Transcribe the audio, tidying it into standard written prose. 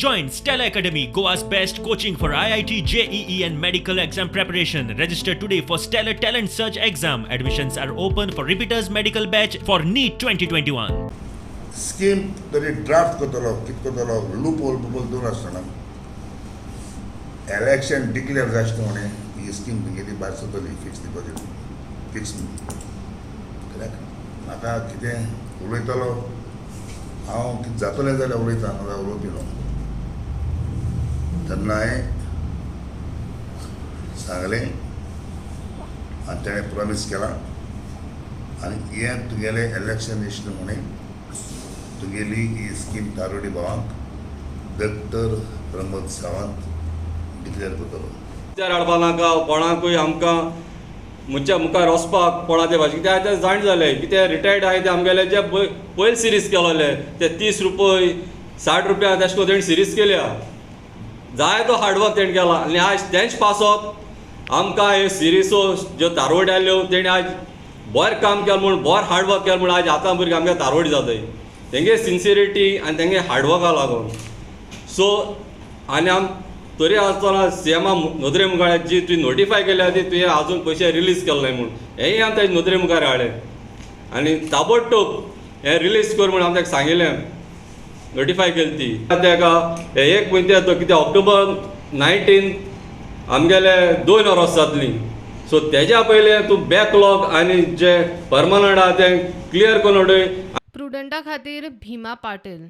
Join Stellar Academy, Goa's best coaching for IIT, JEE, and medical exam preparation. Register today for Stellar Talent Search exam. Admissions are open for repeaters medical batch for NEET 2021. Scheme तरी draft करतलो, कितें करतलो, loop hole बुपल दवर आसतना election declare जायना फुडें ही scheme तुगेली भायर सरतली, फिक्स डिपॉजीट फिक्स. कित्याक म्हाका कितें उलयतलो हांव, कितें जातलें जाल्यार उलयता, नाजाल्यार उलोवपी न्हू. तेन्ना हांवें सांगलें आनी तेणें प्रॉमीस केलां आनी हें तुगेलें इलेक्शन इश्यू म्हणून तुगेली ही स्कीम तारोडी भावांक डॉक्टर प्रमोद सावंत डिक्लेअर करतलो. विचार हाडपा नाका कोणाकूय. आमकां मुच्या मुखार वचपाक कोणा ते भाशेन, कित्याक आतां जाण जालें की ते रिटायर्ड आहाय. ते आमगेले जे पयर सिरीज केलोले ते 30 रुपय, 60 रुपया तेश कोरून तेणी सिरीज केल्या. जाय तो हार्डवर्क तेणी केला आनी आयज तेंच पासत आमकां हे सिरीसो ज्यो तारवडी आयल्यो, तेणी आयज बरें काम केलें म्हूण, बरें हार्डवर्क केलें म्हूण आयज आतां भुरगीं आमगे तारवडी जाताय, तेंगे सिन्सियरिटी आनी तेंगे हार्डवर्का लागून. सो आनी आम तरी आसतना सीएमा नदरे मुखार जी तुवें नोटिफाय केल्या ती तुवें आजून पयशे रिलीज केले नाय म्हूण हेंय आमी तेजे नदरे मुखार हाडलें आनी ताबडतोब हें रिलीज कर म्हूण आमी ताका सांगिल्लें, नोटिफाय केली ती ताका. हे एक म्हयने तो कितें ऑक्टोबर 19 आमगेले 2 वर्सां जातलीं. सो तेज्या पयलें तूं बॅकलॉग आनी जे परमनंट आहा तें क्लियर करून उडय. प्रुडंटा खातीर भीमा पाटील.